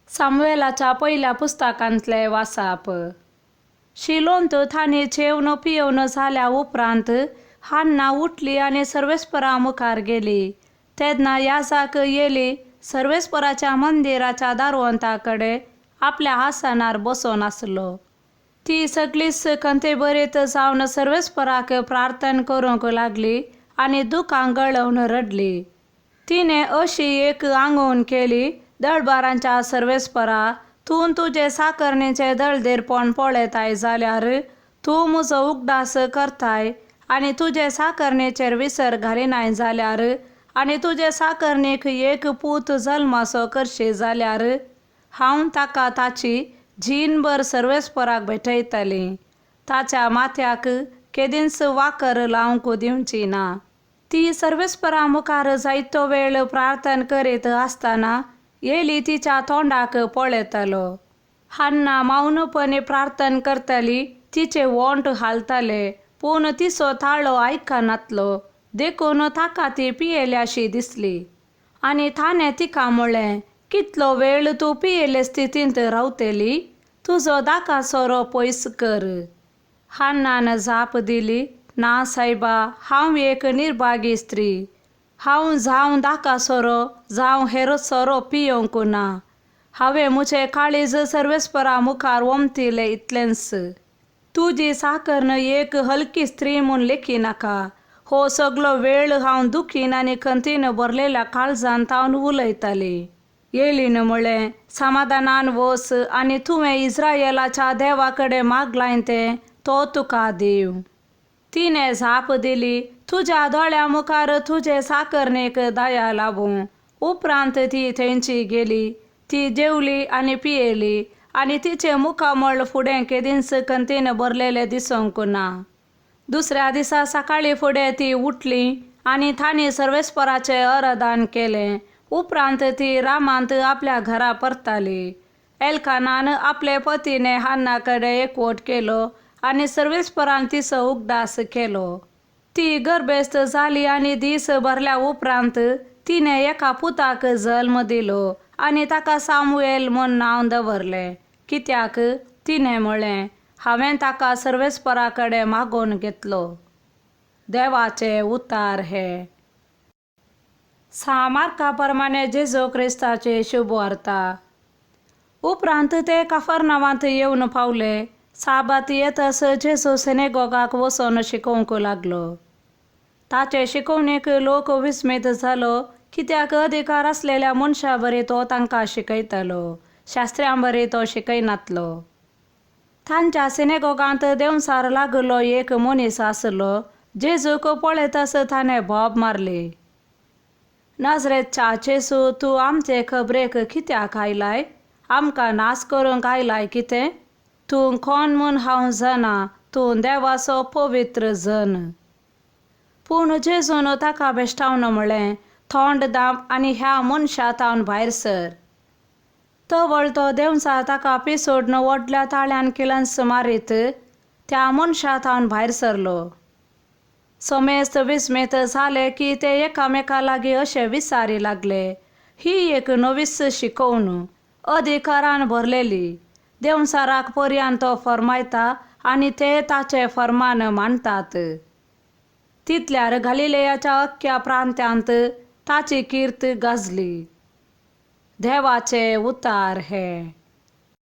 सामुएलाच्या पयल्या पुस्तकांतलें वासाप. शिलोंत थांणी जेवन पियेवन जाल्या उपरांत हान्ना उठली आनी सर्वेस्परा मुखार गेली. तेन्ना याजाक येली सर्वेस्पराच्या मंदिराच्या दारवंता कडेन आपल्या आसनार बसून आसलो. ती सगळीच खंतेभरीत जावन सर्वेस्पराक प्रार्थना करूंक लागली आनी दुकां गळोवन रडली. तिणें अशी एक आंगवण केली, दळबारांच्या सर्वेस्परा, तूं तुजे साकरणीचें दळदीरपण पळयताय जाल्यार तूं म्हजो उगडास करताय आनी तुजे साकरणीचेर विसर घालिनाय जाल्यार आनी तुजे साकरणीक एक पूत जल्मासो करशी जाल्यार हांव ताका ताची जीणभर सर्वेस्पराक भेटयतली. ताच्या माथ्याक केदींच वाकर लावंक दिवची ना. ती सर्वेस्परा मुखार जायतो वेळ प्रार्थना करीत आसतना एली तिच्या तोंडाक पळयतालो. हान्ना मौनपणी प्रार्थना करताली. तिचे ओंठ हालताले पूण तिचो ताळो आयकनातलो, देखून ताका ती पियेल्याशी दिसली. आनी ताणें तिका म्हळें, कितलो वेळ तूं पियेले स्थितींत रावतली? तुजो दाका सोरो पयस कर. हान्नान जाप दिली, ना सायबा, हांव एक निर्भागी स्त्री. हांव जावं दाका सोरो जावं हेर सोरो पियोवंक ना. हांवें म्हजें काळीज सर्वेस्परा मुखार ओमतिलें इतलेंच. तुजी साकरण एक हलकी स्त्री म्हूण लेखी नाका. हो सगलो वेळ हांव दुखीन आनी खंतीन भरलेल्या काळजान तावन उलयताली. एलीन म्हळें, समाधानान वच आनी तुवें इस्रायलाच्या देवा कडेन मागलाय तें तो तुका दिवं. तिणें जाप दिली, तुज्या दोळ्यां मुखार तुजे साकरणीक दया लाबूं. उपरांत ती थंयची गेली. ती जेवली आनी पियेली आनी तिचें मुखामळ फुडें केदींच खंतीन भरलेलें दिसूंक ना. दुसऱ्या दिसा सकाळीं फुडें ती उठली आनी तांणी सर्वेस्पराचें अरदान केलें. उपरांत ती रामांत आपल्या घरा परताली. एल्कानान आपले पतीने हान्ना कडेन एकवट केलो आनी सर्वेस्परान तिचो उगडास केलो. ती गर्भेस्त जाली आनी दीस भरल्या उपरांत तिणें एका पुताक जल्म दिलो आनी ताका सामुएल म्हूण नांव दवरलें, कित्याक तिणें म्हळें, हांवें ताका सर्वेस्परा कडेन मागोवन घेतलो. देवाचे उतार हे. सां मार्का प्रमाणे जेजू क्रिस्ताची शुभवार्ता. उपरांत ते काफरनावांत येवन पावले. साबात येतस जेजू सिनेगोगाक वचून शिकोवंक लागलो. ताचे शिकोवणेक लोक विस्मीत जालो, कित्याक अधिकार आसलेल्या मनशा बरी तो तांकां शिकयतालो, शास्त्र्यां बरी तो शिकयनातलो. तांच्या सिनेगोगांत देंवचार लागलो एक मनीस आसलो. जेजूक पळयतस ताणें बोब मारली, नाजरेतच्या जेजू, तूं आमचे खबरेक कित्याक आयलाय? आमकां नाश करूंक आयलाय कितें? तूं कोण म्हूण हांव जाणा, तूं देवाचो पवित्र जन. पूण जेजून ताका भेश्टावन म्हळें, तोंड दाम आनी ह्या मनशा तावन भायर सर. तवळ तो देंवचार ताका पिसोडून व्हडल्या ताळ्यान किळंच मारीत त्या मनशा तावन भायर सरलो. समेस्त विस्मीत जाले की ते एकामेका लागीं अशें विचारी लागले, ही एक नवीच शिकोवण, अधिकारान भरलेली. देंवचाराक पर्यान तो फर्मायता आनी ते ताचें फर्मान मानतात. तितल्यार गालिलेयाच्या अख्ख्या प्रांत्यांत ताची कीर्त गाजली. देवाचे उतार हे.